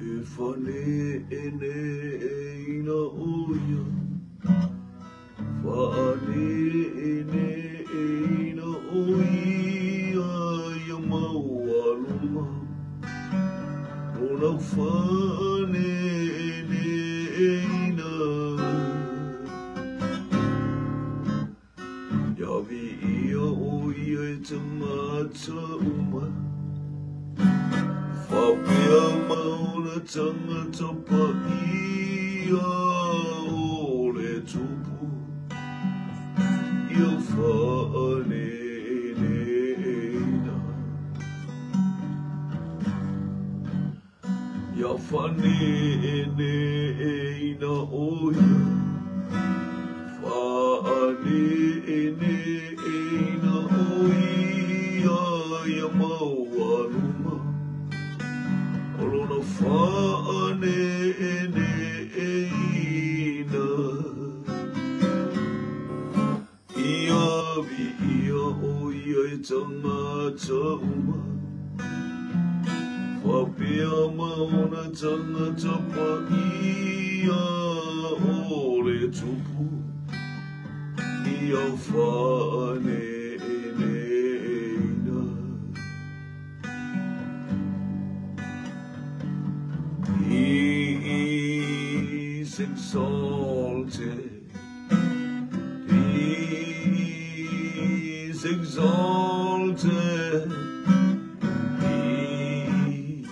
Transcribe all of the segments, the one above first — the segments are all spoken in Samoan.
E faaneneina o ia, faaneneina o ia ia maualuga lona faaneneina. Ia viia o ia e tagata uma, faapea ma ona tagata paia o le Tupu, ia faaneneina. Ia faaneneina o ia, faaneneina o ia ia maualuga o lona faaneneina. Ia viia o ia e tagata uma, faapea ma ona tagata paia o le Tupu, ia faaneneina. He is exalted, He is exalted, He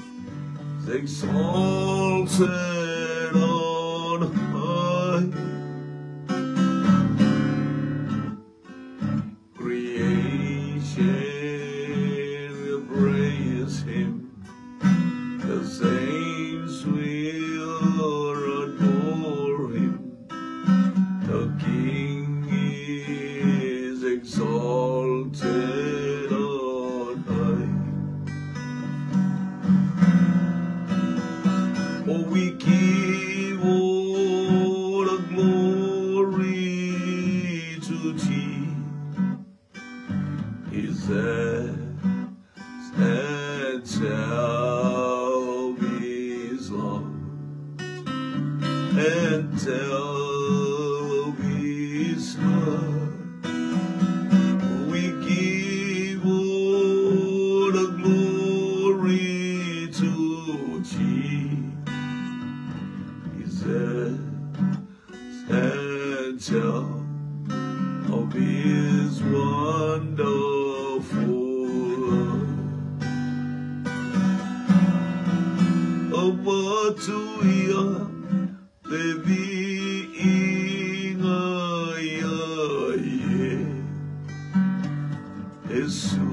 is exalted on high. Creation will praise Him, the saints will adore Him. The King is exalted on high. Oh, we give all the glory to Jesus and tell His love, and tell of His love. We give all the glory to Jesus and tell of His wonderful love. Avatu ia le viiga ia Iesu,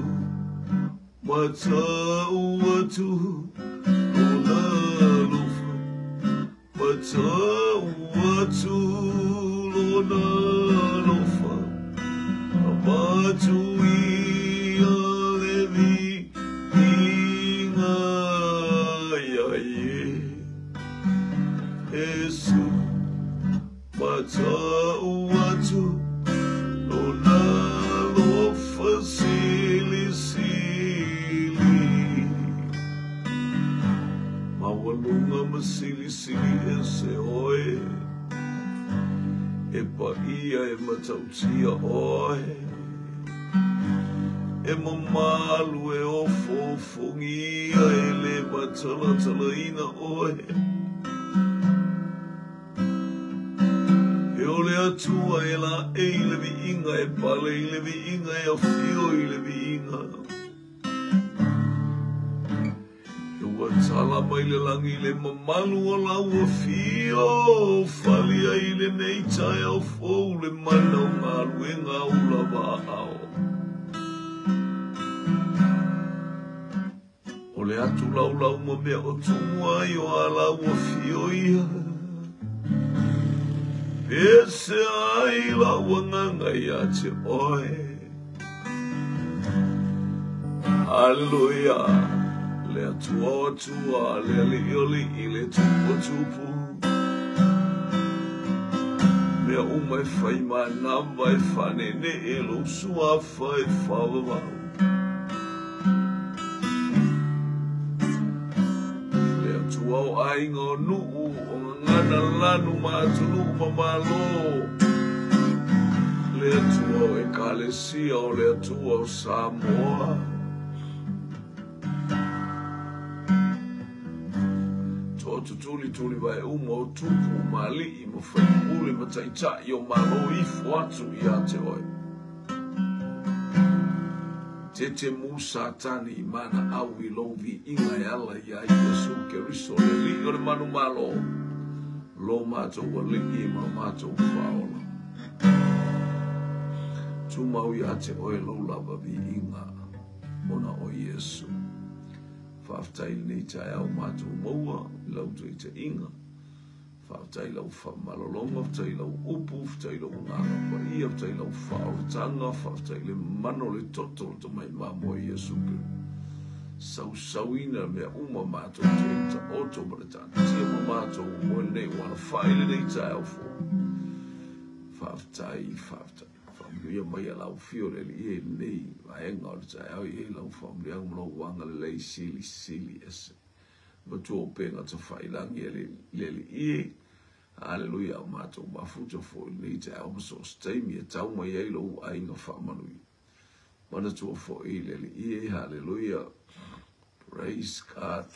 matau atu lona alofa, matau atu lona alofa, avatu ia le viiga ia Iesu, matau atu lona alofa silisili. Maualuga ma silisili ese oe, e paia e matautia oe, e mamalu e ofoofogia e le matalatalaina oe. E o le Atua e laei le viiga, e pale i le viiga, e afio i le viiga. E ua tala mai le lagi le mamalu o lau afio, falia i lenei taeao fou le mana o galuega au lava aao. O le atu laulau ma mea o tumu ai o a lau afio ia. Pese ai lau agaga ia te oe. Haleluia. Le Atua o Atua, le Alii o Alii, le Tupu o Tupu. Mea uma e fai manava e faaneenee lou suafa e faavavau. Le Atua o aiga o nuu, o gagana lanu ma atunuu ma malo. Le Atua o Ekalesia, o le Atua o Samoa. Toatutulituli vae uma o tupu ma alii ma faipule ma taitai o Malo ifo atu ia te oe. Tete mu Satani i mana au i lou viiga e ala iā Iesu Keriso le Alii o le manumalo, lo matou Alii ma lo matou Faaola. Tumau ia te oe lou lava viiga ona o Iesu. Faafetai i lenei taeao matou maua i lau taitaiga. Faafetai i lau faamalologa, faafetai i lau upu, faafetai i lou agaga paia, faafetai i lau faaolataga, faafetai i le mana o le toto o le Tamai Mamo Iesu Keriso. Sausauina mea uma matou te taoto ma le taatia ma matou moe nei ua alafai i lenei taeao fou. Faafetai, faafetai. Faamanuia mai a lau afio le Alii e i lenei vaega o le taeao i ai lau faamanuiaga ma lou agalelei silisili ese. Matua o upega tafailagi e le Alii e. Aleluia, o matou mafuta foi i lenei taeao ma so o se taimi e tau mai ai lou aiga faamanuia. Manatua foi le Alii e, haleluia, praise God,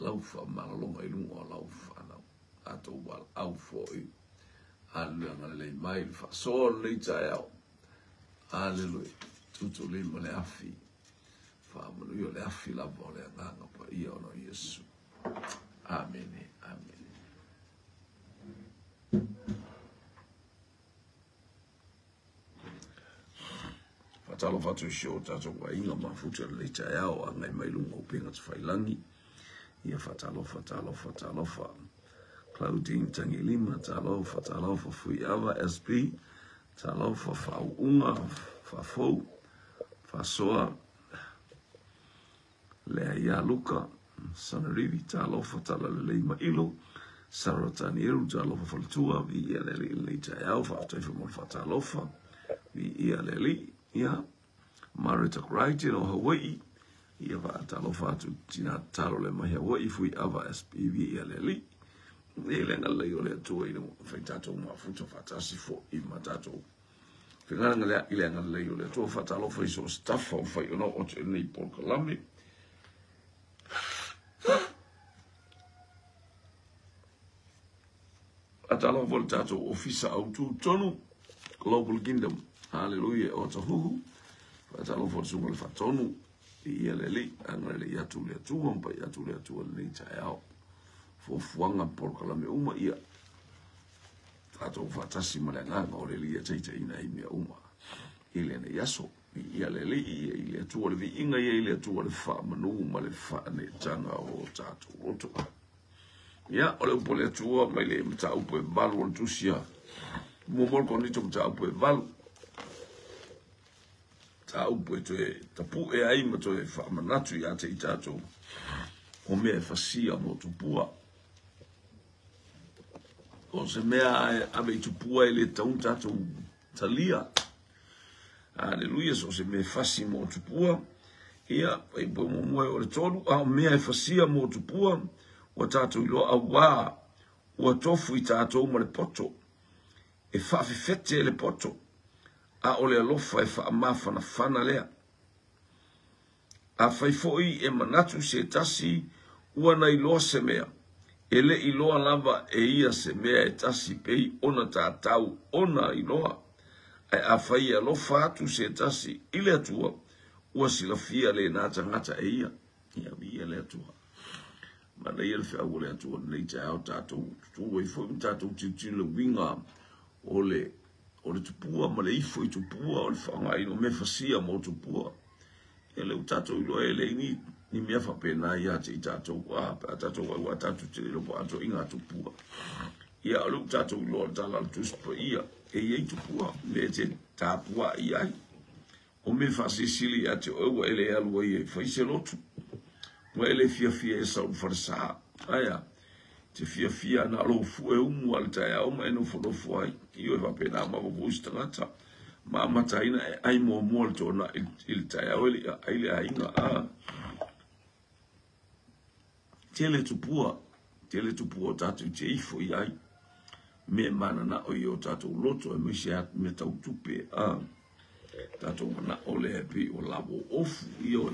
lau faamalologa i luga o lau fanau, tatou valaau foi, haleluia, agalelei mai le faasoa o lenei taeao, haleluia, tutulima le afi. Faamanuia o le afi lava o le agaga paia ona o Iesu. Amene, amene. Faatalofa atu i si o tatou aiga mafuta i lenei taeao agai mai luga o upega tafailangi. Ia faatalofa, talofa, talofa. Claudine Tangilima, talofa, talofa, Fuiava SB, talofa, Faauuga, Faafou, Faasoa, Lea ia Luka, Sanarivi, talofa, Talalelei Mailo, Sarah Tanieru, talofa faletua, viia le Alii i lenei taeao, faafetai foi mo le faatalofa, viia le Alii, ia, Marita Crichton o Hawaii, ia faatalofa atu tina tatalo le mai Hawaii, Fuiava SB, viia le Alii, e le agalelei o le Atua i le fai tatou mafuta faatasi foi ma tatou Fegalegalea i le agalelei o le Atua faatalofa i so o se tafa o fai ona oo atu i lenei polokalame. Faatalofa le tatou ofisa autu tonu Global Kingdom. Haleluia o Otahuhu. Faatalofa le susuga le Faatonu i ia le Alii, agalelei atu le Atua ma pai atu le Atua lenei taeao. Fuafuaga polokalame uma ia tatou faatasi ma le agaga o le Alii e taitaiina ai mea uma i lenei aso. Viia le Alii, ia i le Atua le viiga, ia i le Atua le faamanu ma le faaneetaga o tatou loto. Ia, o le upu a le Atua mai le mataupu e valu o le tusi a muamua o le Korinito mataupu e valu. Mataupu e toe tapue ai ma toe faamanatu ia te i tatou o mea e fasia mo tupua. O se mea e ave i tupua e le tatau ona tatou talia. Aleluia, so o se mea e fasi mo tupua. Ia, e po muamua e o le tolu, a o mea e fasia mo tupua, ua tatou iloa auā, ua tofu i tatou ma le poto. E faafefete e le poto, a o le alofa e faamafanafana lea. Afai foi e manatu se tasi ua na iloa se mea, e le iloa lava e ia se mea e tasi pei ona tatau ona iloa. Ae afai e alofa atu se tasi i le Atua, ua silafia lena tagata e ia. Ia viia le Atua. Manaia le feau o le Atua lenei taeao tatou tutu ai foi ma tatou tilotilo le uiga o le o le tupua ma le ifo i tupua o le faaaogaina o mea fasia mo tupua. Ia lea ua tatou iloa e leai ni, ni mea faapena ia te i tatou, a, pe a tatou vaai ua tatou te le iloa po o atoa i ngā tupua. Ia o lea ua tatou iloa le tala a le Tusi Paia, e i ai tupua, mea e te tapuai ai. O mea faasilisili ia te oe ua e le alu ai e fai se lotu. Ua e le fiafia e sau i le falesa. Aea, te fiafia na o lou fue umu a le taeao ma e nofonofo ai. Ioe faapena ma vovou se tagata. Ma amataina e ai muamua le toanai i le taeao e le i aai le aiga. A. Tele tupua, tele tupua o tātou te ifo i ai. Me mananao i o tātou loto aemaise a mea tau tupe a tātou manao lea e pei o lavo ofu ioe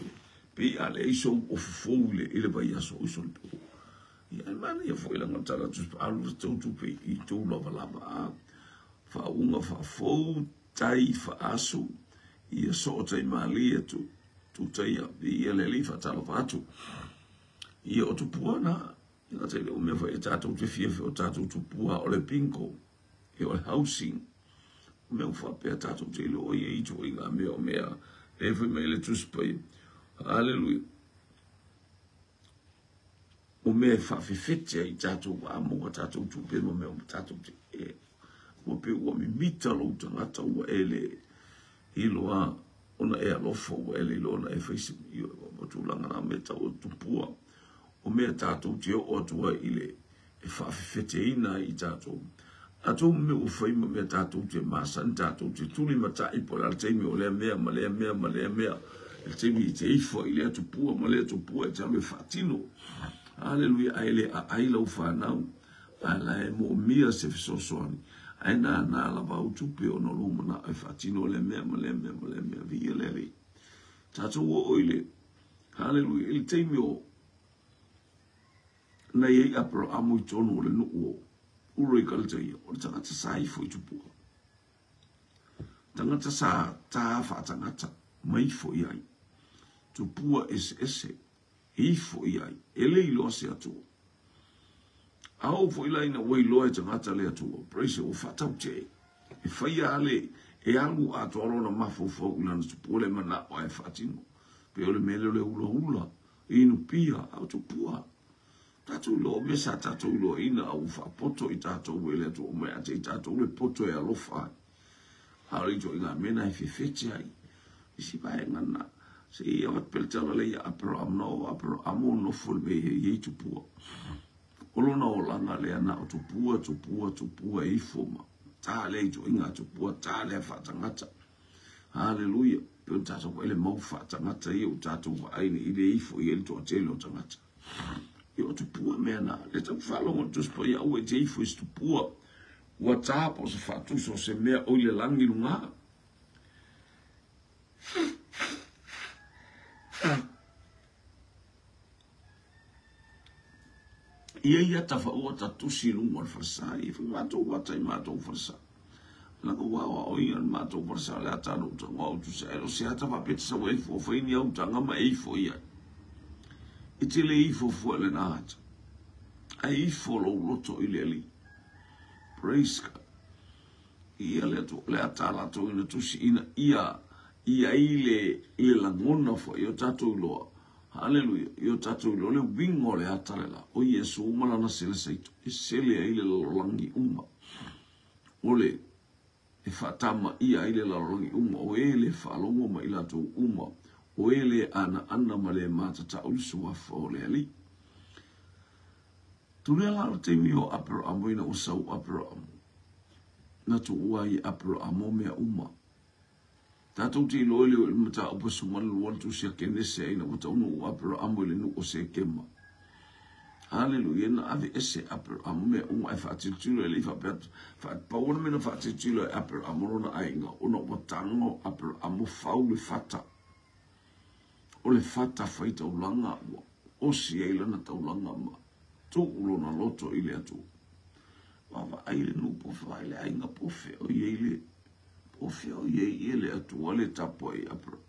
pei a leai sou ofu fou i le i le vaiaso o sole po. Ia e manaia foi leaga o le tala atu alu le tou tupe i tou lavalava a faauuga faafou tai faasu ia sootai malie tu tutaia viia le Alii faatalofa atu. Ia o tupua na e gata i le o mea foi e tatou te fiafia o tatou tupua o le bingo ia o le housing o mea ua faapea tatou te iloa ia i ituaiga mea o mea e fai mai le Tusi Paia. Haleluia. O mea e faafefete ai tatou a maua tatou tupe ma mea uma tatou te e ua pei ua mimita lou tagata ua e le iloa ona e alofa ua e le iloa ona e fai se ioe tulaga na mea tau o tupua o mea tatou te oo atu ai i le e faafefeteina ai i tatou. Atonu mea ua fai ma mea tatou te masani, tatou te tulimatai po o le a le taimi o lea mea ma lea mea ma lea mea, i le taimi e te ifo ai i lea tupua ma lea tupua e te alu e faatino. Aleluia, ae le aai lau fanau, a la e moomia se fesoasoani, ae nānā lava au tupe ona o lou manao e faatino lea mea ma lea mea ma lea mea. Viia le Alii. Tatou oo i le, haleluia, i le taimi o Na i ai Aperaamo i tonu o le nuu o Uro i Kalataia, o le tagata sa ifo i Tupua. Tagata sa tā faatagata ma ifo i ai. Tupua eseese e ifo i ai, e le iloa se Atua. A oo foi la ina ua iloa e tagata le Atua, praise, ua faatautee. E faia lava le, e alu atoa lona mafaufau i lana tupua le manao ae faatino. Pei o le mea lea o le hulahula, inu pia, a o tupua. Tatou iloa o mea sa tatou iloaina a ua faapoto i tatou e le Atua uma ia te i tatou le poto e alofa ai. A o le ituaiga mea na e fefete ai. Isi vaega na se i avatu pea le tala lea ia Aperaham, na o Aperaham o nofo i le mea e i ai tupua. O lona olaga lea na o tupua, tupua, tupua e ifo ma ta lea ituaiga tupua, ta lea faatagata. Haleluia! Pei ona tatou vaai le mau faatagata ia ua tatou vaai nei i le ifo i ai le toatele o tagata. Ia o tupua mea na. Le tau faalogo le Tusi Paia aua e te ifo i se tupua ua ta po o se faatusa o se mea o i le lagi i luga. Ia ia tafaua ta tusi i luga o le falesa, ia fai matou ata i matou falesa. Laka ua aoaoina le matou falesa le ata na utaga o tusi ai o se ata faapea te sau ai fua fai ni au utaga ma e ifo i ai. E te le ifo fua le na ata. Ai ifo lou loto i le Alii. Praise God. Ia le atu le ata latou ina tusi ina ia i ai le i le lagona foi o tatou iloa. Haleluia. I o tatou iloa le uiga o le ata le la, o Iesu ma lana sele saito, e sele ai le lalolagi uma. O le e faatamaia ai le lalolagi uma, o e le faalogo ma i latou uma, o e le anaana ma le matatau i le suafa o le Alii. Tulia la le taimi o Aperamo ina ua sau Aperamo, na tuua ai e Aperamo mea uma. Tatou te iloa i le mataupu e 12 le tusi a Kenese ina ua taunuu Aperamo i le nuu o Sekema. Haleluia, na ave ese Aperamo mea uma ae faatilotilo e le i faapea atu. Pau le mea na faatilotilo e Aperamo lona aiga, ona ua tago Aperamo fau le fata. O le fata fai taulaga ua osi ai lana taulaga ma tuu lona loto i le Atua. Vaavaai le nuu pofe, vaai le aiga pofe o i ai le O fea o i ai ia le Atua le tapuai Aperamo?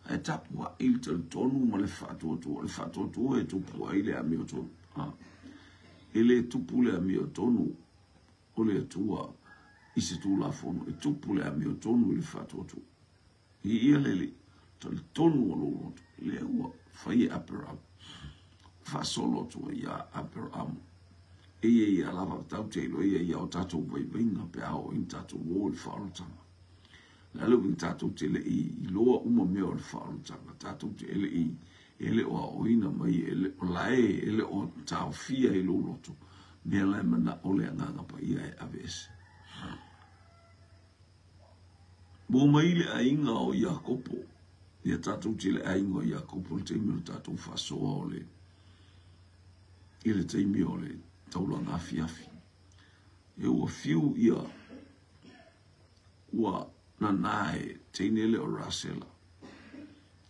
Ae tapuai le talitonu ma le faatuatua. O le faatuatua e tupu ai le amiotonu. Ha. E le tupu le amiotonu o le Atua i se tulafono. E tupu le amiotonu i le faatuatua. I ia le le talitonu o lou loto, lea ua fai e Aperamo. Faasolo atu ai ia Aperamo. E ia ia lava tau te iloa ia ia o tatou vaivaiga pe a oo ina tatou o i le faaolataga. O le a le uiga tatou te le i iloa uma mea o le faaolataga, tatou te le i e le o aoaoina mai e le o lae e le o taofia i lou loto mea la e manao le Agaga Paia e aveese. Ua mai le aiga o Iakopo, ia tatou te le aiga o Iakopo i le taimi o le tatou faasoa o le. I le taimi o le taulaga afiafi, e ua fiu ia ua nana e teine le o Rasela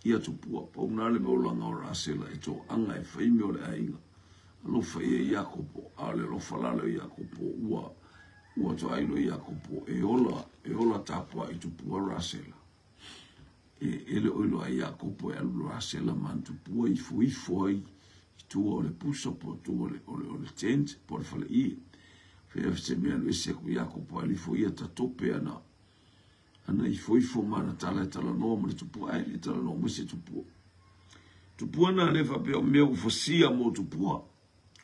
ia tupua. Pau na le mea olaga o Rasela e toaga e fai mea o le aiga. Alofa ia Iakopo, a o le alofa la lea o Iakopo ua ua toailo Iakopo e ola e ola tapuai tupua Rasela. E le o iloa ai Iakopo e alu Rasela ma ana tupua ifo ifo ai i tua o le pusa po o tua o le tent po o le faleie. Fea se mea alu ese aku Iakopo alu ifo ia tatope ana ana ifo ifo ma ana tala e talanoa ma le tupua ae le talanoa mai se tupua. Tupua na le faapea o mea ua fasia mo tupua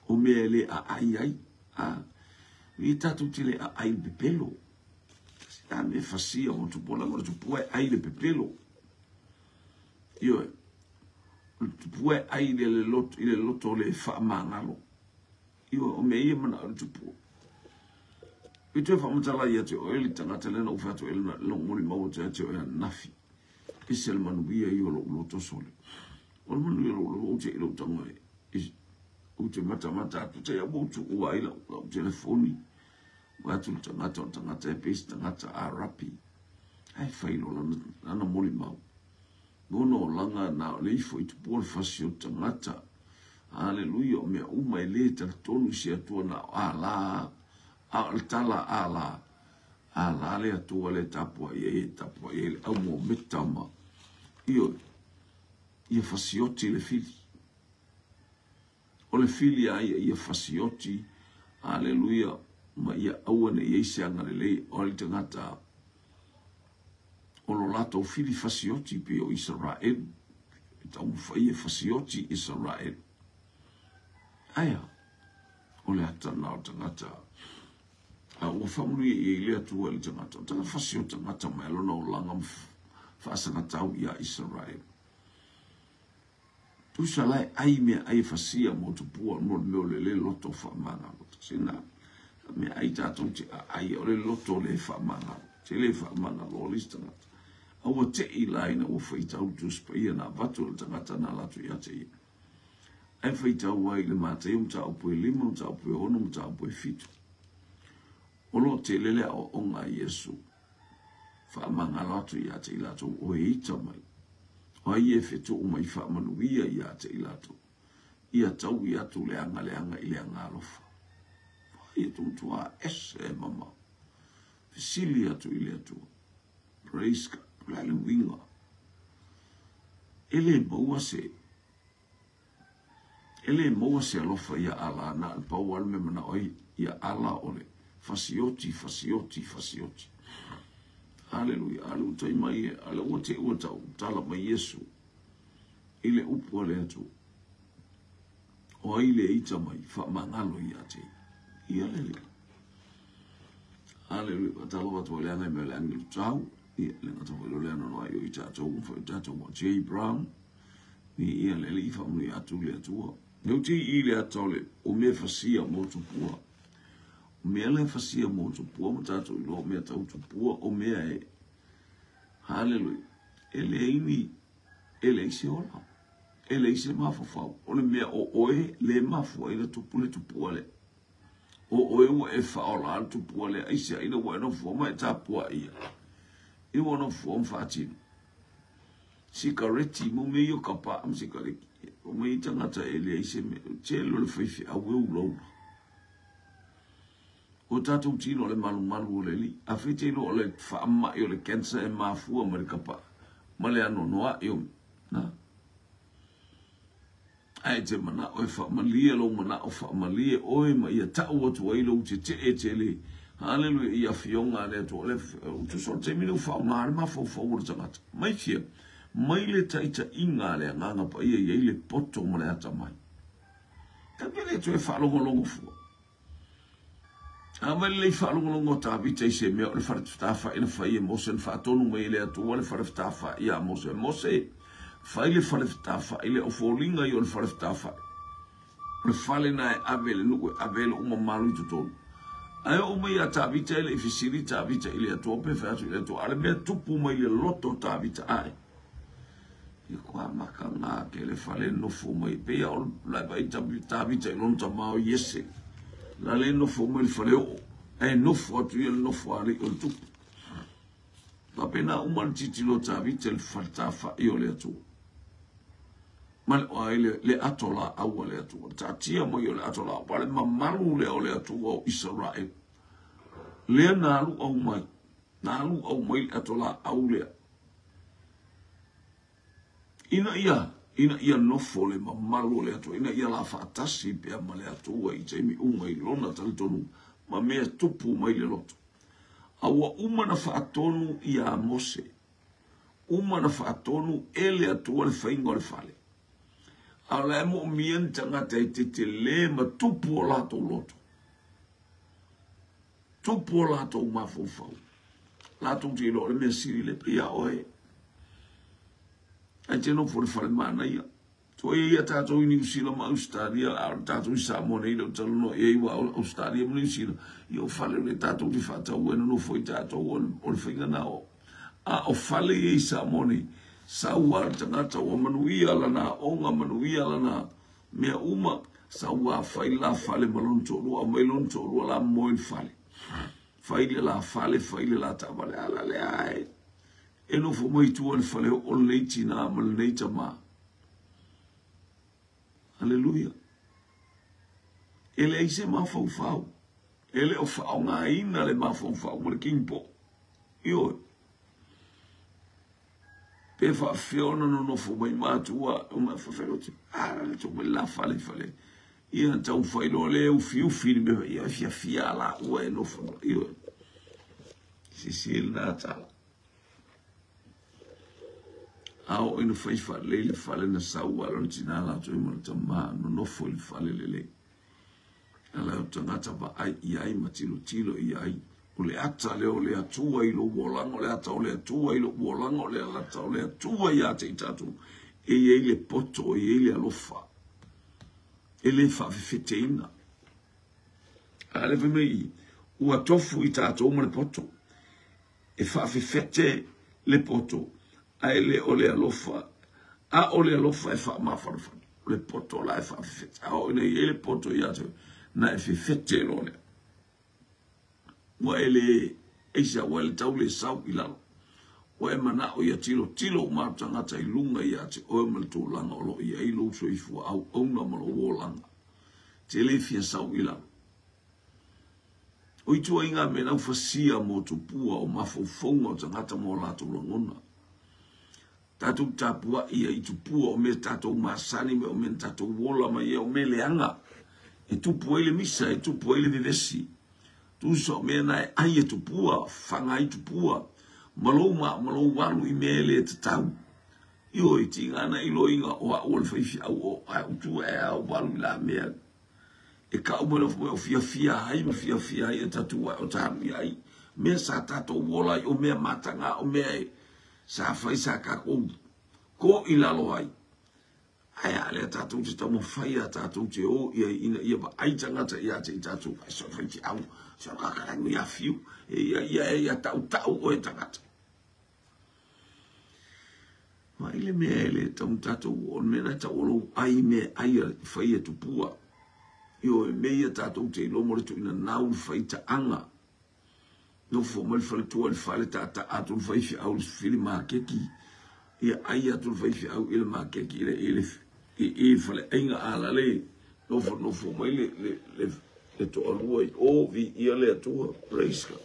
o mea e le aai ai. A i tatou te le aai le pepelo. A mea fasia mo tupua leaga o le tupua e ai le pepelo. Ioe, o le tupua e ai i le loto le faamagalo. Ioe, o mea ia manao le tupua. I toe faamatala ia te oe le tagata lea na ou fai atu ai lou molimau atu ia te oe ananafi. Ese le manuia ia o lou loto sole. O le manuia o lou loto, ou te i lou tago e ou te matamata atu te au ou tuua ai lau telefoni. Ua atu le tagata o le tagata e pei se tagata Arapi. Ae fai loa lana molimau. Lona olaga na o le ifo i tupua le fasi o tagata. Aleluia, o mea uma e le talitonu i se Atua na o Ala, a o le tala a Ala, Ala le Atua le tapuai ai, e tapuai ai le au mometa ma ioe, ia fasioti le fili. O le fili a ia, ia fasioti, aleluia, ma ia aua ne i ai se agalelei o le tagata o lo latou fili fasioti pei o Isaraelu, e taumafai e fasioti Isaraelu. Aia, o le ata na o tagata, a ua faamanuia i ai le Atua i le tagata, o tagata fasi o tagata mai lona olaga ma faasagatau ia Isaraelu. Tusa la e ai mea ai e fasia mo tupua mo le mea o le le loto faamagalo. Sina mea ai tatou te ai o le loto le faamagalo. Te le faamagalo o le isi tagata. A ua tei la ina ua faitau Tusi Paia na avatu e le tagata na alu atu ia te ia. Ae faitau ai i le Mataio mataupu e 5, mataupu e 6, mataupu e 7. O lo o tele le aoaoga a Iesu faamagalo atu ia te i latou o e ita mai. O ai e fetuu mai faamanuia ia te i latou. Ia taui atu le aga leaga i le aga alofa. Fai e tumatua ese e mamao. Fesili atu i le Atua. Praise God. O le a le uiga? E le maua se E le maua se alofa ia Allah, na o le pau lava le mea manao ai ia Allah o le fasioti, fasioti, fasioti. Aleluia, a le ua tai mai e, a le ua te ua tau tala mai Iesu i le upu a le Atua. O ai le ita mai, faamagalo ia te ia le le. Aleluia, faatalofa atu ai le agai mai o le agelu tau, ia le gata foi lo le anoano ai o i tatou, ma foi tatou mo J. Brown, Ni ia le Alii faamanuia atu le Atua. Leu te i le ata o le o mea fasia mo tupua. O mea le fasia mo tupua ma tatou iloa o mea tau tupua o mea e Haleluia. E leai ni e leai se ola. E leai se mafaufau. O le mea o oe le mafua ai na tupu le tupua lea. O oe ua e faaola le tupua lea aisea ina ua e nofoa ma e tapuai ia. Ina ua nofoa ma faatino. Sikareti, mo mea ia o ka paa ma sikareti. O mea ia tagata e leai se mea. Tele o le faifeau e ulaula. O tatou tino o le malumalu o le alii. Afai te iloa o le faamai o le cancer e mafua mai le kapaa ma le anoanoai o na. Ae e te manao e faamalie lou manao, faamalie oe ma ia tau atu ai lou tetee tele. Haleluia, i afioga a le Atua. O le tusa o le taimi lea ua faaaoga le mafaufau o le tagata. Mai fia? Mai le taitaiga a le Agaga Paia i ai le poto ma le atamai. Ta mea le toe faalogologo fua. A mai lelei faalogologo a Tavita i se mea o le fale fetafai na fai e Mose, na faatonu mai e le Atua le fale fetafai ia Mose. Mose, fai le fale fetafai lea, o foliga ia o le fale fetafai. O le fale na e ave le nuu e ave ai lou mamalu i totonu. Ae oo mai ia Tavita e le i fesili Tavita i le Atua pe fai atu i le Atua, a o le mea tupu mai le loto o Tavita ae. Ia kua maka ngā ke le fale nofo mai. Pe ia o lai vai Tavita i lona tama o Iese. La le nofo mai le fale oo. Ae nofo atu ia le nofo a alii o le tupu. Faapena uma le tilotilo o Tavita i le faletafa'i o le Atua. Ma le oa ai le, le ato laau a le Atua. Taatia mai o le ato laau. Pa le mamalu lea o le Atua o Isaraelu. Lea na alu au mai. Na alu au mai le ato laau lea. Ina ia, ina ia nofo le mamalu o le Atua, ina ia la faatasi pea ma le Atua i taimi uma i lona talitonuga ma mea tupu mai le loto. A ua uma na faatonu iā Mose, uma na faatonu e le Atua le faiga o le fale. A o la e moomia ni tagata e tetele ma tupu o latou loto. Tupu o latou mafaufau. Latou te iloa o le mea sili le pei a oe. Ae te nofo i le fale manaia. Tuai ai ia tatou i Niu Sila ma Ausetalia, a o le tatou i Samoa nei le o talanoa i ai, aua o Ausetalia ma Niu Sila, ia o fale o lea tatou te faataua e nonofo ai tatou, o le faiga na o. A o fale ia i Samoa nei, sau lava le tagata ua manuia lana aoga, manuia lana mea uma, sau lava fai le la fale ma lona toalua, aumai lona toalua la moe i le fale. Fai le la fale, fai le la taavale, a la lea e E nofo mai tua i le fale oo lenei tinā ma lenei tamā. Aleluia. E leai se mafaufau. E le o faaaogaina le mafaufau ma le kinipo'o. Ioe. Pe faafefea ona nonofo mai matua, faafelote, a le tuu mai le la fale i fale. Ia taumafai loa lea e ufiufi le mea, ia fiafia a laua e nofo. Ioe. Sisi lena tala. A oo ina fai faalelei le fale na sau a lona tinā latou ai ma le tamā, nonofo i le fale lelei. A la o tagata vaai i ai ma tilotilo i ai, o le ata lea o le Atua i lou olaga, o le ata o le Atua i lou olaga, o le ata o le Atua ia te i tatou, e i ai le poto, e i ai le alofa, e le faafefeteina. A le fai mai i, ua tofu i tatou ma le poto. E faafefete le poto, ae le o le alofa. A o le alofa e faamafanafana. O le poto la e faafefete. A oo ina i ai le poto ia te oe, na e fefete loa lea. Ua e le aisa, ua e le tau le sau i lalo. Ua e manao ia tilotilo uma atu tagata i luga ia te oe ma le tulaga o lo o i ai lou soifua auauna ma lou olaga. Te le fia sau i lalo. O ituaiga mea laufasia mo tupua o mafaufauga o tagata ma o latou lagona. Tatou tapuai ia i tupua o mea tatou masani me o mea na tatou ola mai ai o mea leaga e tupu ai le misa, e tupu ai le vevesi. Tusa o mea na e ai e tupua, faga ai tupua, ma lou ma, ma lou alu i mea e le tatau. Ioe, tiga ana iloiga o au o le faifeau o au tua e au alu i la mea. E kau mai loa o fiafia ai ma fiafia ai e tatou ae o talu i ai. Mea sa tatou ola ai, o mea mataga, o mea e sa fai sa kakou ko i lalo ai. Ae a lea tatou te taumafai a tatou te o i ai ina ia vaai tagata ia te i tatou. Ai so fai te au, so kakalagu ia fiu, e ia ia e ia tau tau o e tagata. Mai le mea e le tau tatou o le mea na tau o lou ai mea ai a fai e tupua. Ioe, mea ia tatou te iloa mo le tuuina nau le fai taaga. Nofo mai le faletua i le fale taataa atu le faifeau i le fili makeki. Ia ai atu le faifeau i le makeki i le, i le, i, i faleaiga a la le nofo nofo mai le, le, le, le toalua i o viia le Atua. Praise God.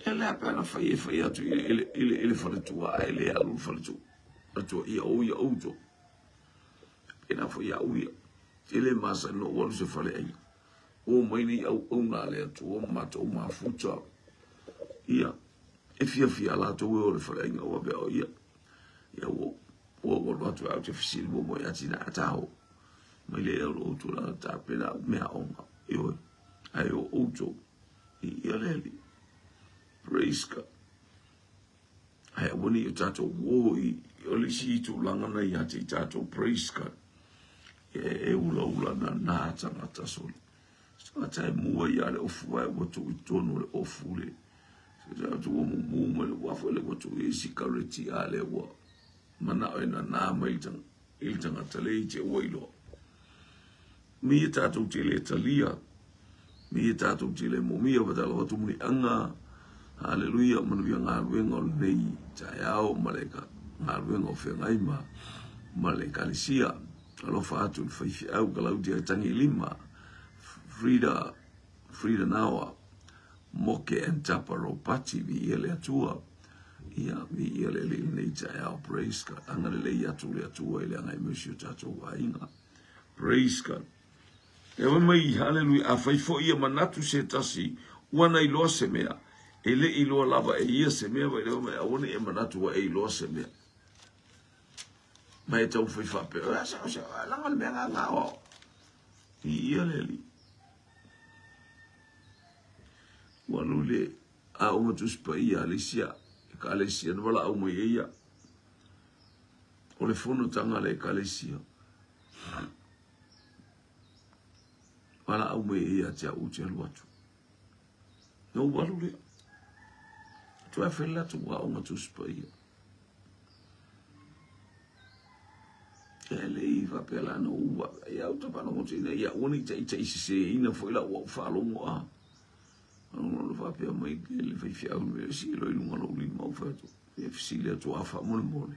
E lea pe ana fai e fai atu i le, i le, i le faletua ae le alu le faletua. Faletua ia ou ia outou. Pena foi ia au ia. E le masani no alu se fale aiga. O mai nei auauna a le Atua ma matou mafuta. Ia, e fiafia latou e o le fale aiga ua pea o ia. Ia ua ua ua atu au te fesili mo mo ia tina atao. Mai le au lo tula ta pena mea onga. Ioe. Ai o outou. I ia le Alii. Praise God. Ae aua ne i o tatou o i o le isi tulaga na ia te i tatou. Praise God. E ulaula na nā tangata soli. Tangata e mua ia le ofu ae ua tuu i tonu le ofu le. Se atu ua mumu mai le uafu le ua tuu i sikareti a le ua. Manao e nanā mai i le tagata le i te ua iloa. Mi e tātou te le talia, mi e tātou te le momia wa tala watu muni anga, haleluia, manuia ngā luenga o lenei taeao ma le ngā luenga o whengai ma le kalisia. Alofa atu le faifeau Kalaudia Tangilima, Frida, Frida Nawa, Moke and Tapa Ropati, vi ia le atua. Ia, vi ia le li nei taeao, praise God. Anga le lei atu le atua i le anga i musi o tātou ainga. Praise God. E wai mai, haleluia, a whai fo ia manatu se tasi, ua nei loa se mea. E le i loa lava e ia se mea, vai leo mai, awane e manatu wa e i loa se mea. Mai e tau whai whape, o asa, o se, langa le mea ngā ngā o. I ia le li. Ua lule, a o matuspa ia, Alicia, e ka Alicia, na wala au mai e ia. O le fono tanga le ka Alicia. Wala au mai e ia te au te alu atu. No walu le. Tua whela tu wa o matuspa ia. E le i whapea no ua. Ia au te whanongo tina ia ua ni te ita isi se ina fo ila ua whalongo a. Ano le whapea mai ke le whaiwhi au me si lo ilunga lo uli mau whato. E fisili atu a wha mole mole.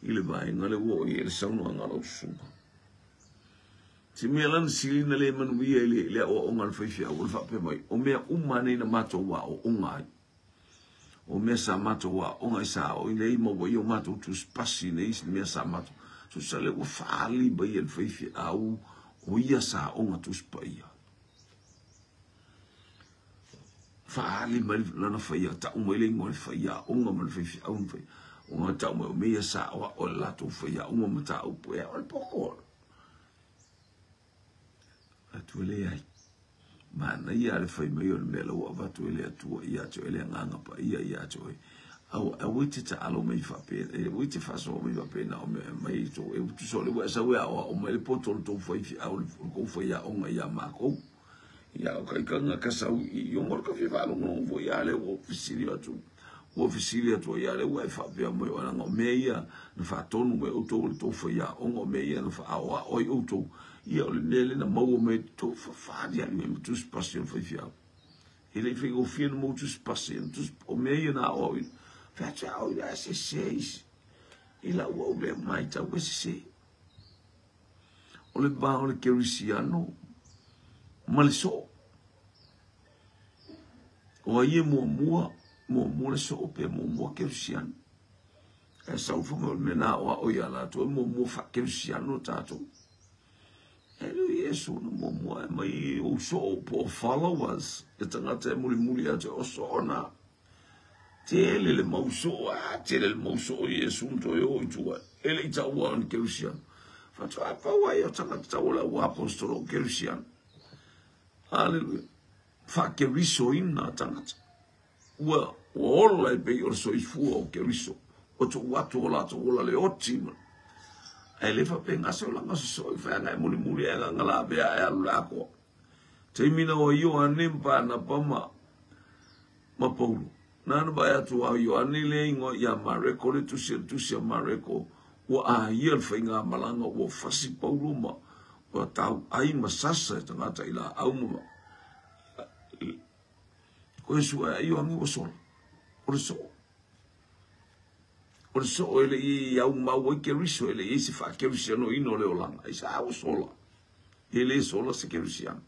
I le vaenga le ua o i ele sauno anga lau susunga. Te mea lana silina le manuia i le o onga le whaiwhi au le whapea mai. O mea umane na mātou wa o onga ai. O mea sa mātou wa onga i sa o i lei maua i o mātou tu spasi nei isi mea sa mātou. So sa le ua whaali bai e le whaiwhi au o ia sa onga tu spaia. Whaali mai lana whaia, ta umai le ingoa le whaia onga ma le whaiwhi au na whaia. O ngā tau mai o mea sa o o le latou whaia onga ma ta upu e o le poko. Atu e le ai. Mana ia le whai mai o le mea lau avatu e le atua ia atu e le nganga pa ia ia atu e. Au au te ta alo mai whape, e ui te whaso mai whape na o mea mai tō e utu so le ua sa ua o mai le poto le tō whaiwhi au le kou whaia onga ia mākou. Ia o kaikanga ka sau i o ngor ka whiwa alongo ngo ia le o fisili atu. Ua fisili atu ia le ua e whapea mai o alanga o mea ia na whaatonu me outou le tō whaia onga o mea ia na whaao oi outou. Ia o le mea na maua mai tō whawhari ali me mutu spasi o whaiwhi au. E le whai o whia na mutu spasi o mea ia na o i. Whatua au ia se se i la ua o le mai tau e se se. O le ba o le kerisiano ma le so. O ai e mua mua, mua mua le so pe mua mua kerisiano. E sau whanga o le mea nā o a o ia lātou e mua mua wha kerisiano tātou. E le Yesu na mua mua e mai o so po followers. E tangata e muri muri atu o so na. Te ele le mau so, a te ele le mau so Yesu nto e o i tua. Ele i tau a ni kerisiano. Whatua a pau ai o tangata tau o le ua apostolo o kerisiano. Hallelujah. Wha keriso ina tangata. Ua ola e pei o le soifua o keriso. O tō atu o lātou ola le oti ma. Ai le whape ngase o langa soso i whaanga e muli muli e nganga la bea e alu lako. Te mina o Ioane mpa na pa ma Paulo. Nana vai atu a Ioane le ingoa ia Mareko le tusi a Mareko. Ua a ia le whainga malanga ua fasi Paulo ma. Ua tau ai masasa e tangata i la au ma. Ko Yesu a Ioane ua sola. O le so. O le so ele i au mau ai keriso ele i se wha kerisiano ino le olanga. Ai sa au sola. Ele sola se kerisiano.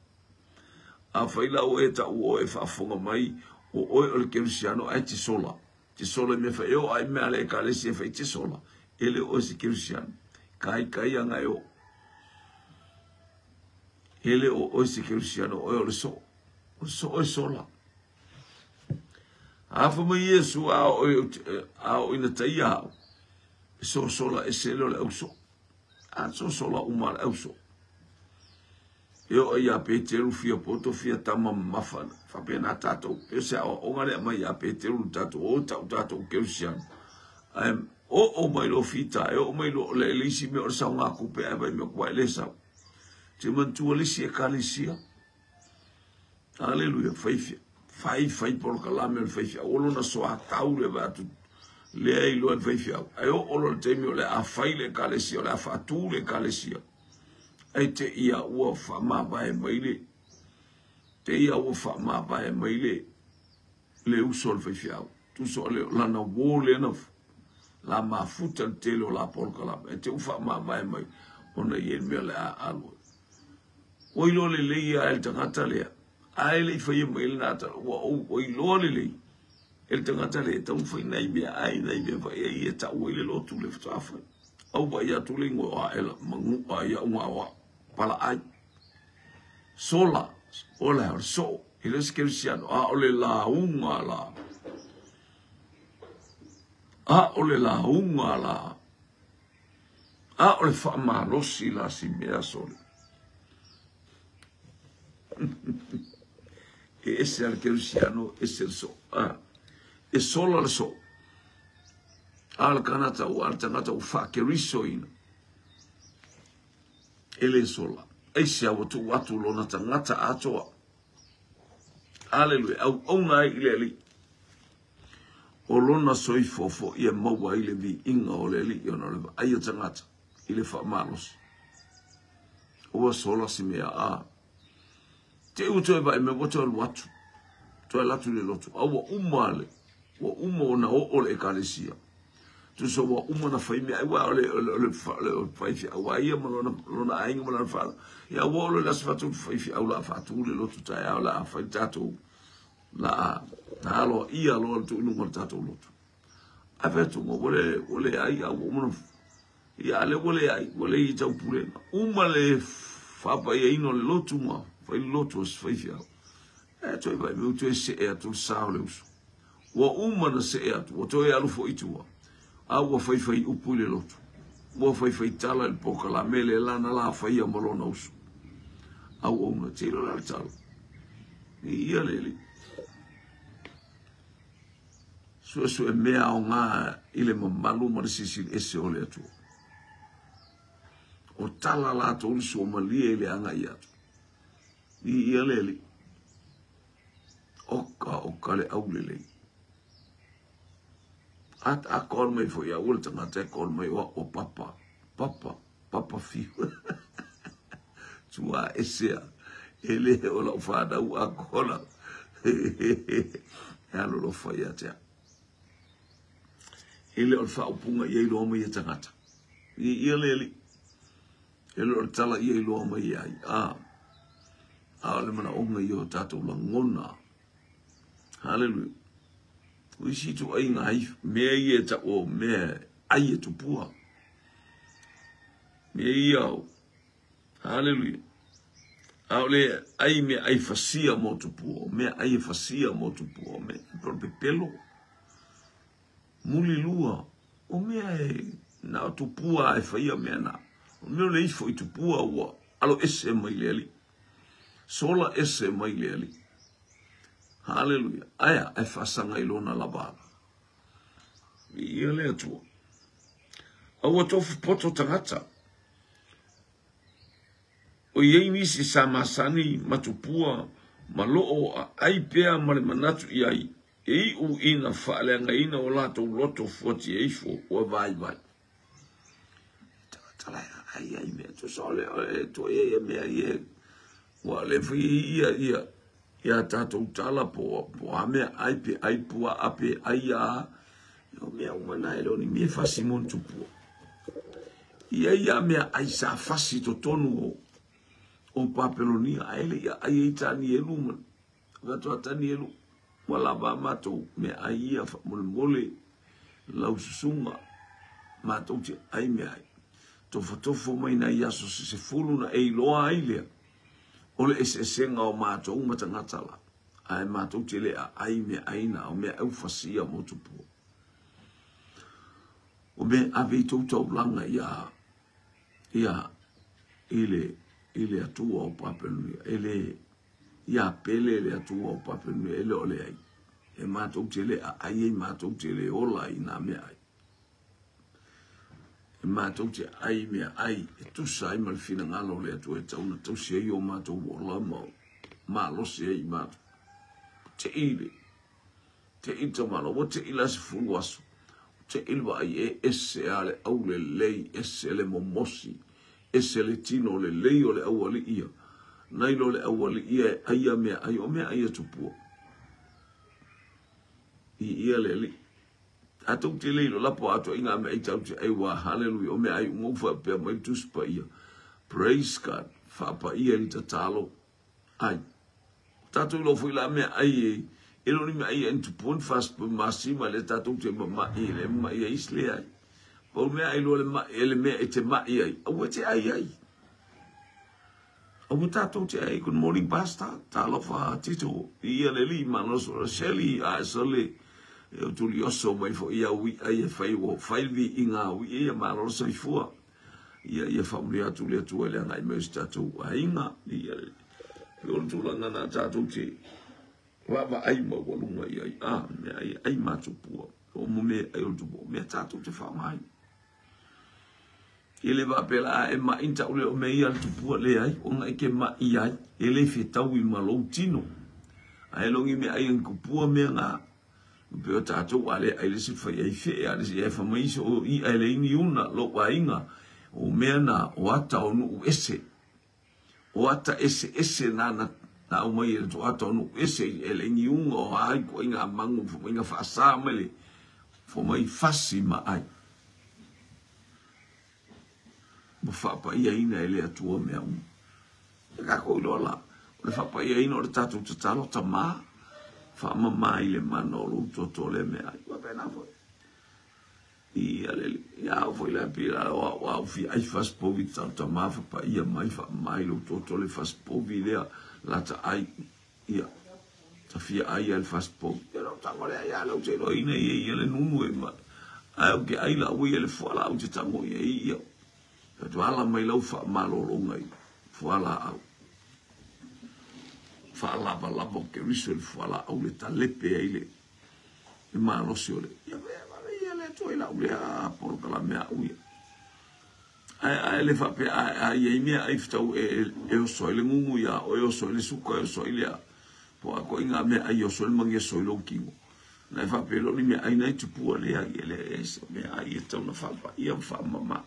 A whaila o e ta o e whaafonga mai o oe o le kerisiano ai te sola. Te sola me wha eo ai mea le ekalesi e whai te sola. Ele o se kerisiano. Kai kai anga e o. Ele o oe se kerisiano oe o le so. O le so oe sola. A fa mai Yesu a o ina taia hao. So sola e se leo le au so. A so sola uma le au so. E o ia Peteru fia poto fia tama mafana. Whapea nā tātou. E se o onga lea mai ia Peteru tātou. O tau tātou kerisiano. O o mai lo fita. E o mai lo le lisi me o le sau ngā kupe ai vai me kua e le sau. Te mantua lisi e kalisia. Hallelujah. Whai whai polo kalame o le whai whia. Olo na soa tau le vai atu. Lea e iloa e le faifeau. Ae oo loa i le taimi o le a fai le ekalesia, o le a faatu le ekalesia, ae te i a ua faamavae mai le, te i a ua faamavae mai le, le uso a le faifeau. Tusa o le lana uō lea na la mafuta le tele o la polokalame, ae te ua faamavae mai ona i ai le mea o le a alu ai. Ua iloa lelei lava e le tagata lea, a e le i faia mai lena tala, ua ou ua iloa lelei e le tagata lea e taumafai nai mea ai nai mea foi ai e tau ai le lotu le faatoa fai. Au vaai atu le igoa o Aela manu'a ia'u gaoa palaai. Sola, ola o le soo, e le o se kerisiano, a o le lauga la. A o le lauga la. A o le faamalosi la si mea sole. E ese a le kerisiano, ese le soo. A, e sola le soo. A le kanata ua a le tagata ua faakerisoina. E le sola. Aisea ua tuu atu lona tagata atoa. Aleluia. Auauna ai i le Alii. O lona soifua foi e maua ai le viiga o le Alii ona o le vaai a tagata i le faamalosi. Ua sola si mea a. Te ua toe vaai mai ua toe alu atu. Toe alu atu i le lotu. A ua uma le, ua uma ona oo le ekalesia. Tusa ua uma ona fai mea ai, aua o le, o le, o le, o le faifeau a ia ma lona, lona aiga ma lona fanau. Ia ua oo loa i le aso faatolu faifeau la faatu le lotu taeao la fai le tatou, la na aloaia loa le tuu i luga o le tatou lotu. Ae fai atu, ua le, ua leai, a ua uma ona, ia a lea ua leai, ua leai i taupulega. Uma le faapaiaina o le lotu ma fai le lotu a se faifeau. E toe vaai mai, ua toe see atu le sa o le uso. Ua uma ona see atu, ua toe alu foi i tua, a ua faifai upu i le lotu. Ua faifai tala i le polokalame lea lana la faia ma lona uso. Auauna, tilo la le tala. I ia le alii. Suesue mea aoga i le mamalu ma le silisili ese o le Atua. O tala latou le suamalie i le agai atu. I ia le alii. Oka oka le aulelei. A a call mai foi au le tagata e call mai o o papa papa papa fiu. Tua esea e le o lau whanau a kola. E alolofa ia te au. E le o le faaupuga ia iloa mai e tagata. I ia le alii. E le o le tala ia iloa mai ai. A, a o le manaoga ia o tatou lagona. Haleluia. O isi ituaiga ai, mea ia e tau o mea ai e tupua. Mea ia o. Haleluia. A o le ai mea ai fasia mo tupua, o mea ai e fasia mo tupua, o mea e pepelo. Mulilua, o mea e na o tupua e faia mea na. O mea o le ifo i tupua ua alo ese mai le alii. Sola ese mai le alii. Haleluia. Aia, e faasaga i lona lava. Viia le Atua. Aua tofu poto tagata. O i ai nisi sa masani ma tupua ma loo a ai pea ma le manatu i ai, e iu ina faaleagaina o latou loto fuatia ifo ua vaivai. Tagata la e ai ai mea tusa o le e toe ia mea ia ua le fai ia ia ia tatou tala po po a mea ai pe ai pua a pe ai a o mea uma na e le o ni mea fasi mo ni tupua. Ia ia mea ai sa fasi totonu o o Papelonia ae le ia ai ai Tanielu ma Avatu a Tanielu, ua lava a matou meaai ia faamolemole lau susuga, matou te ai meaai. Tofotofo mai nai aso se 10 na e iloa ai lea o le eseesega o matou ma tagata la, ae matou te le aai meaai na o mea au fasia mo tupua. O mea ave i tou taulaga ia ia i le i le Atua o Papelonia e le Ia pele le Atua o Papelonia e le o leai, e matou te le aai ai, matou te le ola i nā meaai. E matou te ai meaai e tusa ai ma le finagalo o le Atua e tau na tausi ai o matou ola ma malosi ai i matou. Te i le, te i tamalo, ua te i la 10 aso. Te i le vaai e ese a le aulelei, ese le momosi, ese le tino lelei o le aualii ia. Nai lo le aualii ia e ai a mea ai, o mea ai a tupua. I ia le alii. Tatou te le iloa lapo atoa i ngā mea ai tau te ai wā, hallelujah, o mea ai unga uwha pea mai tusi pa ia. Praise God, whaapa ia i tatalo. Ai. Tatou iloa foi la mea ai e, e le o ni mea ai e tupua ni fast po masima le tatou te mama'i le mama'i ai isi leai. Pau mea ai loa le ma'i e le mea e te ma'i ai, aua te ai ai. Aua tatou te ai. Good morning, Pastor. Talofa Tito. Ia le li maloso. Shelly a sole. E o tuli oso mai fo ia ui ai e fai o fai vi inga ui ia maloso i fua. Ia ia whamuri atu le atua le anga i mai o si tatou aiga. Ia le o le tulaga na tatou te vaavaai maualuga i ai. A mea ai ai matupua. O mo mea ai o le tupua. Mea tatou te whaongai. E le faapea a e ma'i ta'u le o mea ia le tupua leai ona e ke ma'i ai e le fetaui ma lou tino ae logi mea ai e kupua mea na pe o tatou a le ai le se fai ai fe'e a le se ai fa mai so o i'a e leai ni una lou aiga o mea na o ata o nu'u ese o ata eseese na na na aumai e le ata o nu'u ese e leai ni uga o a ituaiga magu fa mai na fa'asā mai le fa mai fasi ma ai ma faapaiaina e le Atua mea uma. E kākou iloa la, o le faapaiaina o le tatou tatalo tamā, faamamā i le mana o lou toto le mea ai. Ua pena foi. Ia le ia au foi la pila o au au fi ai fas povi tau tamā fapaia mai faamamā i lou toto le fas povi lea la ta ai ia ta fia ai le fas povi. Ia lau tango lea ia lau te iloaina ia ia le nunu e ma. Ai au ke ai la ui le fuala au te tango ia ia. Atu ala mai lau faamalologa i fualaau. Faalavalava o Keriso i le fualaau le talepe ai le le malosi o le. Ia ia le Atua i lau lea polokalame a'u ia. Ae ae le faapea ae ae ia i mea ai fetau e e oso ai le gugu ia o e oso ai le suka e oso ai le a. Po a ko inga mea ai oso ai le mageso i lou tino. Na e faapea loa ni mea ai nai tupua leai e le ese mea ai e tau na faapaia ma faamama.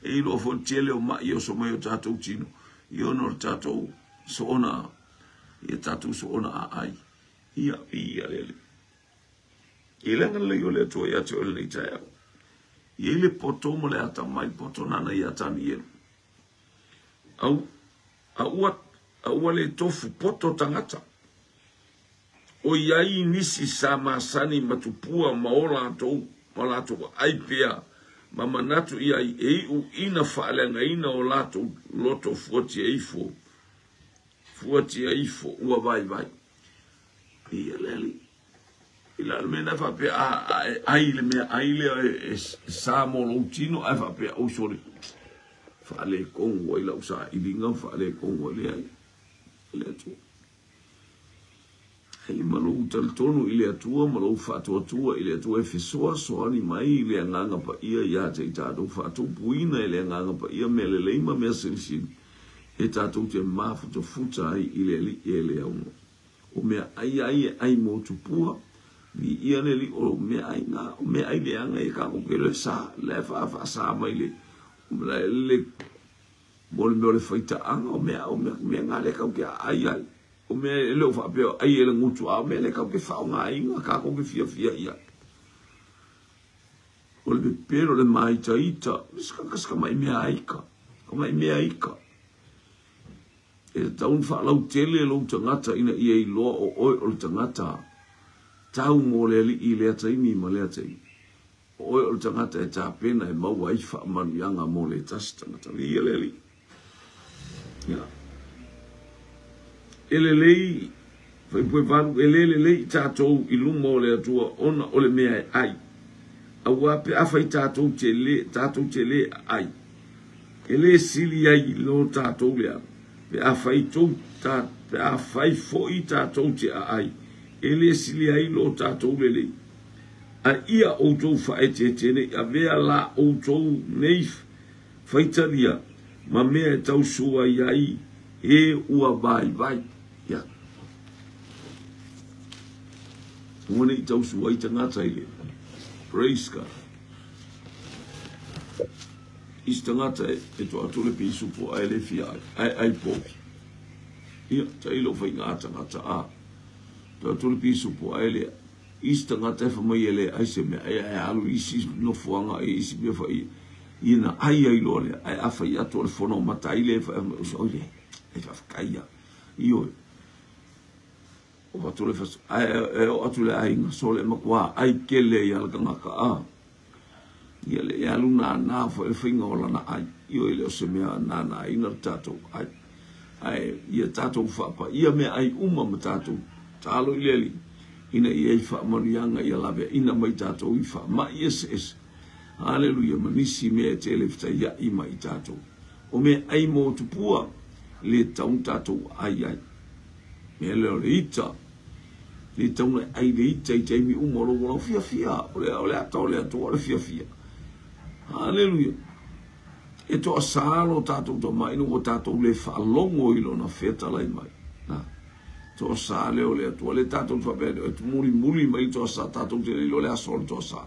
E iloa foi le tele o ma'i e oso mai o tatou tino i ona o le tatou soona ia tatou soona aai. Ia ia le Alii. I le agalelei o le Atua ia te oe lenei taeao. I ai le poto ma le atamai poto nana ia Tanielu. Au, a ua, a ua le tofu poto tagata. ʻOiai nisi sa masani ma tupua ma o latou ma latou aai pea ma manatu i ai e iʻu ina faaleagaina o latou loto fuatia ifo fuatia ifo ua vaivai. Ia le alii. I la le mea na faapea a, a e ai le mea ai lea e, e, sa mo lou tino ae faapea oi sole faaletonu ai lau sailiga ma faaletonu ai leai le Atua. Hei ma lou talitonu i le Atua ma lou faatuatua i le Atua e fesoasoani mai i le Agaga Paia iā te i tatou faatupuina e le Agaga Paia mea lelei ma mea silisili e tatou te mafutafuta ai i le Alii e le aunoa. O mea ai ai e ai mo tupua, viia le Alii o mea ai na, o mea ai leaga ia kākou ke loe sa, la e faafaasa mai le, le, mo le mea o le faitaaga, o mea, o mea, mea ngā le kau ke aai ai. O mea e le o faapea o ai e le gutu, a o mea le kau ke faaaogaina kākou ke fiafia i ai. O le pepelo, le māitaita, sika mai mea aika, ka mai mea aika. E tatau ona faalautele lou tagata ina ia iloa o oe o le tagata tau mo le alii i lea taimi ma lea taimi. O oe o le tagata e tapena e maua ai faamanuiaga mo le tasi tagata. Viia le Alii. Ia. E lelei, Fuaiupu 8, e le lelei i tatou i luma o le Atua ona o le mea e ai. Auā pe afai tatou te le, tatou te le aai, e le sili ai lo tatou leaga, pe afai tou, ta, pe afai foi tatou te aai, e le sili ai lo tatou lelei. A ia outou faaeteete nei avea la outou nei faitalia ma mea e tausuai ai e ua vaivai. Ia. Aua ne i tausu ai tagata i le. Praise God. Isi tagata e tuu atu le pisupo ae le fia ai, ae ai povi. Ia, tailo faiga tagata a. Tuu atu le pisupo ae le isi tagata e fai mai e le ai se mea, e alu isi nofoaga i isi mea fai ia na ai ai loa lea, ae a fai atu o le fono matai le fai mai uso oi le, e faafetai ia. Ioe. O atu le fas, ae e o atu le aiga sole matua ai kele ia le tagata a. Ia le e alu nānā foi le faiga o lana ai. Ioe le o se mea nānā ina le tatou ai. Ae ia tatou faapaia mea ai uma ma tatou talo i le Alii, ina ia i faamanuiaga ia laveaina mai tatou i faamai eseese. Haleluia, ma nisi mea e tele fetaiai mai i tatou. O mea ai mo tupua, le tau tatou ai ai. Mea lea o le ita, le tau na ai le ita i taimi uma o lou ola fiafia, o le ata o le Atua o le fiafia. Haleluia. E toasā lo tatou tama ina ua tatou le faalogo i lona fetalai mai. Na. Toasā lea o le Atua, le tatou faapea e mulimuli mai le toasā, tatou te le iloa le aso o le toasā.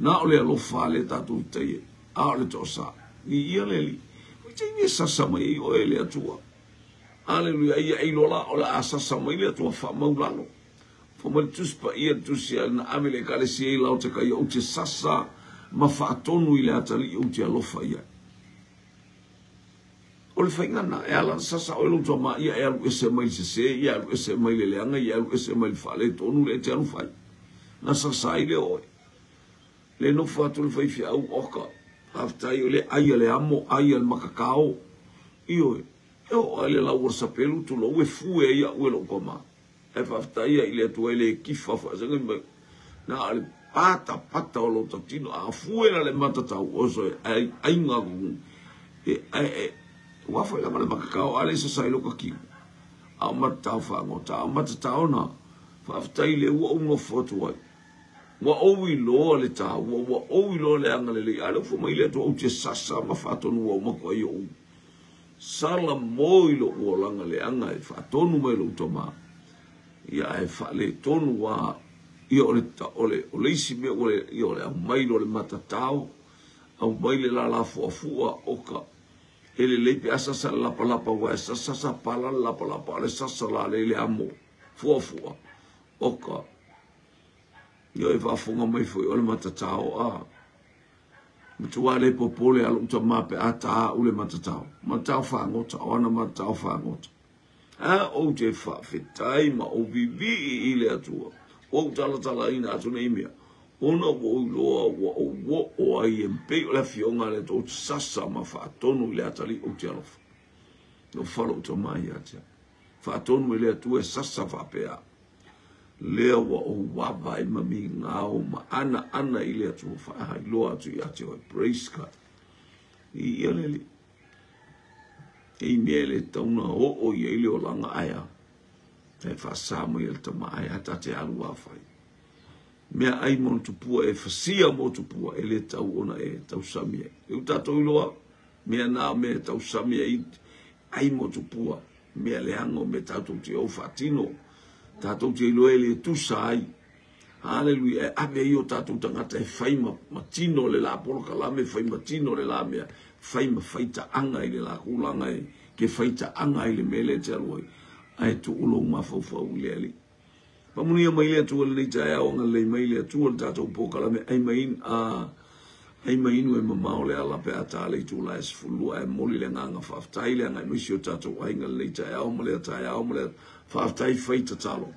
Na o le alofa le tatou tai, a o le toasā. Ni ia le Alii. Ui taimi e sasa mai ai oe le Atua. Haleluia, ia e iloa la o le a sasa mai le Atua faamaulalo. Fa mai le Tusi Paia le Tusi a na ave le ekalesia i lao te kai ou te sasa ma faatonu i le atalii ou te alofa i ai. O le faiga na e ala sasa oe lou tama ia e alu ese mai le sese, ia alu ese mai le leaga, ia alu ese mai le faaletonu le e te alu fai. Na sasa ai le oe. Le nofo atu le faifeau oka. Faafetai o le ai a le amo, ai a le makakao. Ioe, e oo ai le lau o le sapelu tulou e fue ai au e lou tama. E faafetai ai i le Atua e le kifa faasega mai. Na o le pata pata o lo tatino a fue la le matatau o so e ai aiga kuku. E ai e ua foi lava le makakao a le sasa i loka kiu. A o matatau faagota, a o matatau na faafetai le ua ou nofo atu ai. Ua ou iloa le taua, ua ou iloa le agalelei. A le ufo mai le Atua ou te sasa ma faatonu ua uma koa i ou. Sala mo i lou olaga leaga e faatonu mai lou tama. Ia ae faaletonu ua ia o le o le o le isi mea ua le ia o le aumai loa le matatao, aumai le lalafuafua oka. E lelei pe a sasa le lapalapa ua e sasa sasa pala le lapalapa o le sasa la le le amo fuafua oka. Ia e faafofoga mai foi o le matatao a. Matua le popole a lou tama pe a tā au le matatao. Matatao fagota, o ana matatao fagota. A ou te faafetai ma ou vivii i le Atua. Ua ou talatalaina atu nei mea. Ona ua ou iloa ua ou oo ai e pei o le afioga a le Atua ou te sasa ma faatonu i le atalii ou te alofa. Alofa lou tama ia te au. Faatonu e le Atua e sasa faapea. Lea ua ou vaavaai ma migao ma anaana i le Atua faahailoa atu ia te oe. Praise God. I ia le Alii. E i mea e le tauna oo i ai le olaga ae a. E faasa mai e le tama ae a ta te alu a fai. Mea ai mo tupua e fasia mo tupua e le tau ona e tausami ai. E u tatou iloa mea na mea e tausami ai ai mo tupua. Mea leaga o mea tatou te ou faatino. Tatou te iloa e le tusa ai. Haleluia, e ave ai o tatou tagata e fai ma, ma tino le la polokalame, fai ma tino le la mea, fai ma faitaaga i le la kulaga e ke faitaaga ai le mea lea e te alu ai. Ae tuu lou mafaufau i le Alii. Faamanuia mai le Atua i lenei taeao, agalelei mai le Atua le tatou polokalame ai mai a ai mai inu e mamao le ala pe a tā le itula e 12 ae momoli le agaga faafetai le agai mai si o tatou aiga lenei taeao ma lea taeao ma lea faafetai fai tatalo.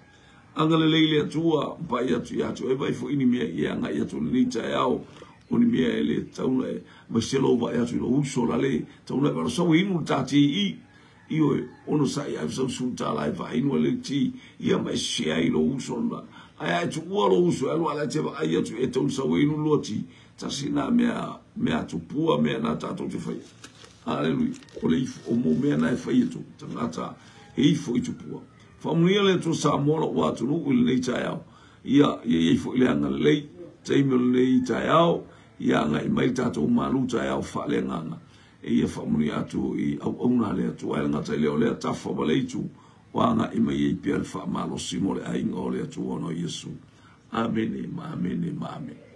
Agalelei le Atua pai atu ia te oe vaai foi ni mea i e agai atu i lenei taeao o ni mea e le tatau ona e mai se lou vaai atu i lou uso la le tatau ona e vaai sau e inu le tā ti i Ioe, ono sa'i ai sau sulu tālā e faainu ai le ti, ia ma e share i lou uso lena. Ae a e tuua lou uso e alu a la e te vaai atu e tau sau e inu lua ti, tasi nā mea, mea tupua mea nā tātou te whaia. Haleluia. O le ifo, o mo mea nā e whai atu, tangata e ifo i tupua. Whaamunia le Atua Samoa lou atunuu i lenei taeao. Ia, ia i ai foi le agalelei, taimi o lenei taeao, ia agai mai le tatou malu taeao faaleagaga. E ia faamanuia atu i auauna a le Atua, e le gata i lea o lea tafa ma le itu, ua agai mai ai pea le faamalosi mo le aiga o le Atua ona o Iesu. Amene ma amene ma amene.